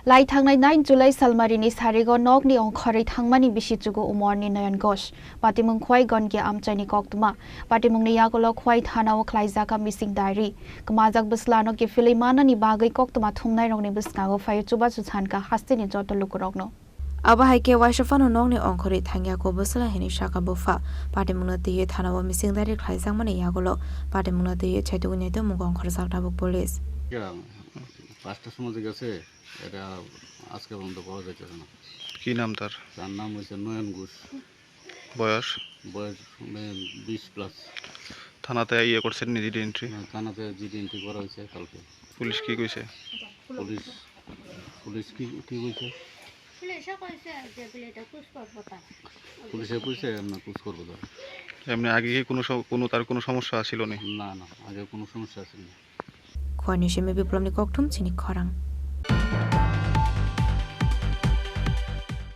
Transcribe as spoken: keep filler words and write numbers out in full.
Lai thangnai nine July salmarini sarigo nokni ongkhorwi thangmani bisi chugo umorni Noyon Ghosh. Patimung Khwai Gongia amchaini koktwma. Patimungni yagulo Khwai thanao khlaijak mising diary. Kwmajak bwslano kiphilwi manani bagwi koktwma thumnairokni bwskango phaio chubachu sankha hasteni joto lukurokno. Abo hai khe waisa phano nokni ongkhorwi thangya ko bwsla hwnwi sakha bupha. Patimungno twiwi thanao mising diary khlaijakmani yagulo patimungno twiwi chaitugwi naitugmung ongkhorjak tabuk police. Ya, পাঁচটার সময় যে গেছে, এটা আজকে পর্যন্ত পাওয়া যাইতেছে না। কি নাম তার? তার নাম হচ্ছে নয়ন ঘোষ। বয়স? বয়স, মানে, বিশ প্লাস। থানাতে ইয়ে করছেন নি, জিডি এন্ট্রি? হ্যাঁ, থানাতে জিডি এন্ট্রি করা হয়েছে কালকে। পুলিশ কি কইছে? পুলিশ, পুলিশ কি, কি কইছে? পুলিশে কইছে যে বলে এটা কুসপর্বতা। পুলিশে কইছে না কুসপর্বতা। এমনি আগে কি কোনো স-, কোনো তার কোনো সমস্যা ছিল নি? না, না, আগে কোনো সমস্যা ছিল না। Khwani simi Biplomni kokthum chini khorang.